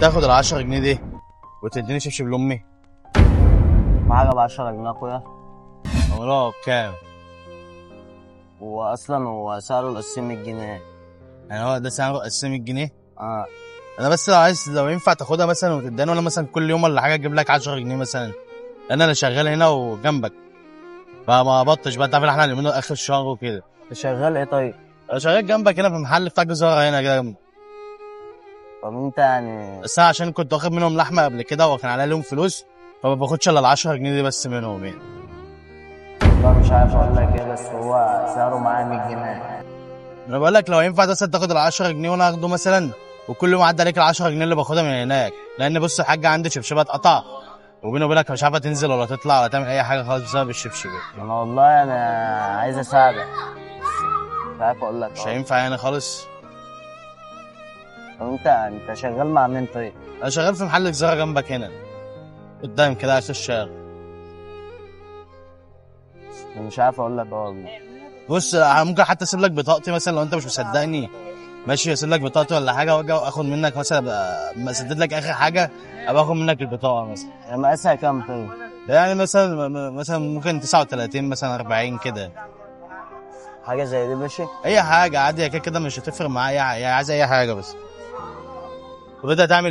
تاخد ال 10 جنيه دي وتديني شبشب لامي؟ معاك ب 10 جنيه اخويا. هو بكام؟ هو اصلا هو سعره الاساسي 100 جنيه. يعني هو ده سعره الاساسي 100 جنيه؟ اه. انا بس لو عايز، لو ينفع تاخدها مثلا وتداني، ولا مثلا كل يوم ولا حاجة اجيب لك 10 جنيه مثلا. انا اللي شغال هنا وجنبك، فما بطش بقى، انت عارف احنا اليومين دول اخر الشهر وكده. انت شغال ايه طيب؟ انا شغال جنبك هنا في محل بتاع جزاره هنا كده جنبك. طب انت يعني، بس انا عشان كنت واخد منهم لحمه قبل كده وكان عليا لهم فلوس، فما باخدش الا ال 10 جنيه دي بس منهم يعني. والله مش عارف اقول لك ايه، بس هو سعره معايا 100 جنيه. انا بقول لك لو ينفع مثلا تاخد ال 10 جنيه وانا اخده مثلا، وكل يوم عدى عليك ال 10 جنيه اللي باخدها من هناك، لان بص الحاجة عندي شبشبه اتقطع، وبيني وبينك مش عارفه تنزل ولا تطلع ولا تعمل اي حاجة خالص بسبب الشبشب. انا والله انا عايز اساعدك، مش عارف اقول لك. مش هينفع يعني خالص. طب انت شغال مع مين طيب؟ انا شغال في محل جزاره جنبك هنا قدام كده عشان الشارع. انا مش عارف اقول لك والله. بص انا ممكن حتى اسيب لك بطاقتي مثلا لو انت مش مصدقني، ماشي، اسيب لك بطاقتي ولا حاجة واجي اخد منك مثلا، ابقى اسدد لك اخر حاجة ابقى اخد منك البطاقة مثلا. مقاسها كام طيب؟ يعني مثلا ممكن 39 مثلا 40 كده، حاجة زي دي ماشي؟ اي حاجة عادي كده كده مش هتفرق معايا، يعني عايز اي حاجة بس. وبدأ تعمل